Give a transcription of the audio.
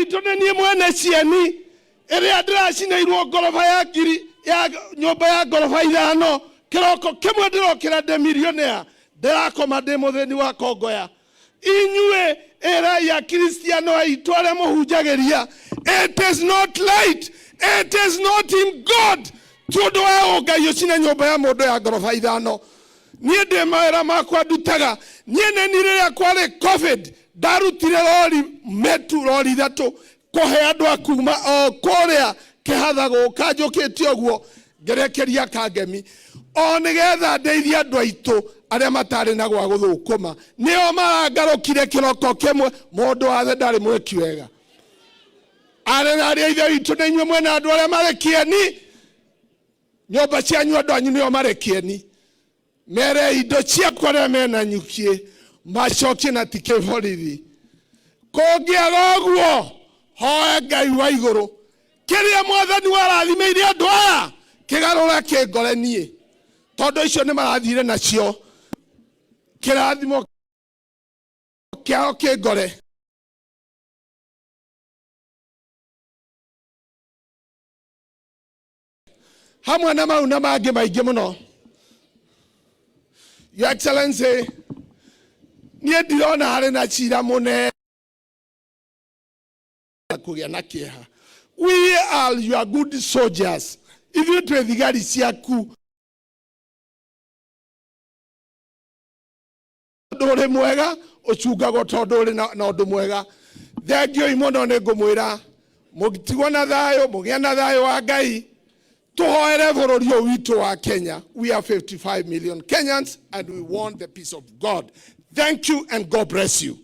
witũ nĩ niĩ mwene cieni ĩrĩa ndĩracinĩirwo ngoroba ya ngiri ya nyũmba ya ngoroba ithano. Kĩroko kĩmwe ndĩrokĩra ndĩ milionea, ndĩrakoma ndĩ mũthĩni wa kongoya. Inyuĩ ĩrai Akristiano aitũ arĩa mũhunjagĩria, it is not right, it is not in God. Ti ũndũ wa ũngai ũcine nyũmba ya mũndũ ya ngoroba ithano. Niĩ ndĩ mawĩra makwa ndutaga. Niĩ nĩ niĩ rĩrĩa kwarĩ COVID ndarutire rori metu rori ithatũ kũhe andũ a kuma o kũrĩa kĩhatha gũka njũkĩte ũguo ngerekeria kangemi o nĩgetha ndeithie andũ aitũ arĩa matarĩ na gwa gũthũkũma. Nĩo marangarũkire kĩroko kĩmwe. Mũndũ wathe ndarĩ mwĩki wega. Arĩ na arĩa ithe witũ nĩ inyuĩ mwena andũ arĩa marĩ kĩeni. Nyũmba cianyu andũ anyu nĩo marĩ kĩeni. Mere indo ciakwa arĩa mena nyukiĩ macokie na ti kĩborithi. Kũngĩaga ũguo hoe Ngai wa igũrũ kĩrĩa mwathani warathimĩire andũ aya kĩgarũre kĩngore niĩ, tondũ icio nĩ marathire nacio kĩrathimo kĩao kĩngore. Hamwe na mau na mangĩ maingĩ mũno. Your Excellency, niĩ ndirona harĩ na cira mũnene kũgĩa na kĩeha. We are your good soldiers. Ithuĩ twĩ thigari ciaku. Ũndũ ũrĩ mwega ũcungagwo tondũ ũrĩ na ũndũ mwega. Thengiũi mũno, nĩ ngũmwĩra mũtigwo na thayũ, mũgĩe na thayũ wa Ngai. Tũhoere bũrũri ũyũ witũ wa Kenya. We are 55 million Kenyans and we want the peace of God. Thank you and God bless you.